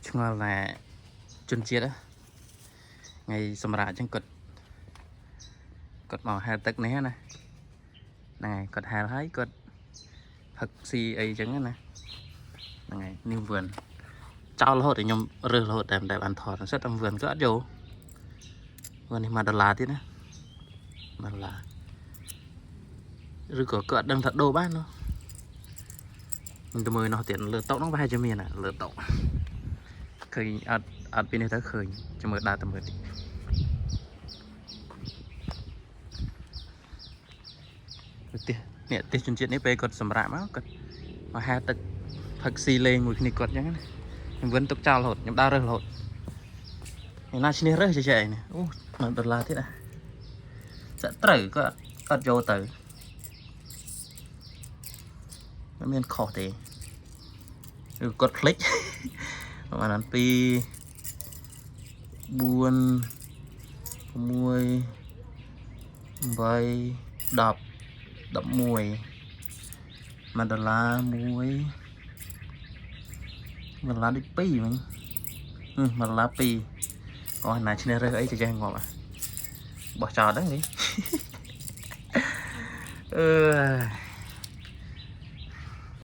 ឆ្ងល់តែជនជាតិថ្ងៃសម្រាប់អញ្ចឹងគាត់គាត់មកហែលទឹកនេះណាហ្នឹងហើយគាត់ហែលហើយគាត់ផឹកស៊ីអីអញ្ចឹងណាហ្នឹងហើយនេះវឿនចោលរហូតឲ្យខ្ញុំរើសរហូតតែមិនដែលបានថតសិតតែវឿនក៏អត់យកវឿននេះ1ដុល្លារទៀតណា1ដុល្លារឬក៏គាត់អត់ដឹងថាដូរបាននោះខ្ញុំទៅមើលនោះទៀតលើតុនោះប្រហែលជាមានលើតុឃើញអត់អត់ពីនេះទៅឃើញចាំមើលដើរទៅមើលតិច ផ្ទះនេះផ្ទះជនជាតិនេះពេលគាត់សម្រាប់មកគាត់មកហែលទឹកផឹកស៊ីលេងមួយគ្នាគាត់អញ្ចឹងណាខ្ញុំវិនទុកចោលរហូតខ្ញុំដើររើសរហូតឯណាឈ្នះរើសចេះចេះឯនេះអូ1ដុល្លារទៀតណាចាក់ត្រូវគាត់គាត់យកទៅមិនមានខុសទេឬគាត់ភ្លេច ប្រហែល2 4 6 8 10 11 1ដុល្លារ1 1ដុល្លារដូច2មិញ1ដុល្លារ2អូណាឈ្នះរើសអីទៅចេះងាប់បោះចោលហ្នឹងនេះ អឺ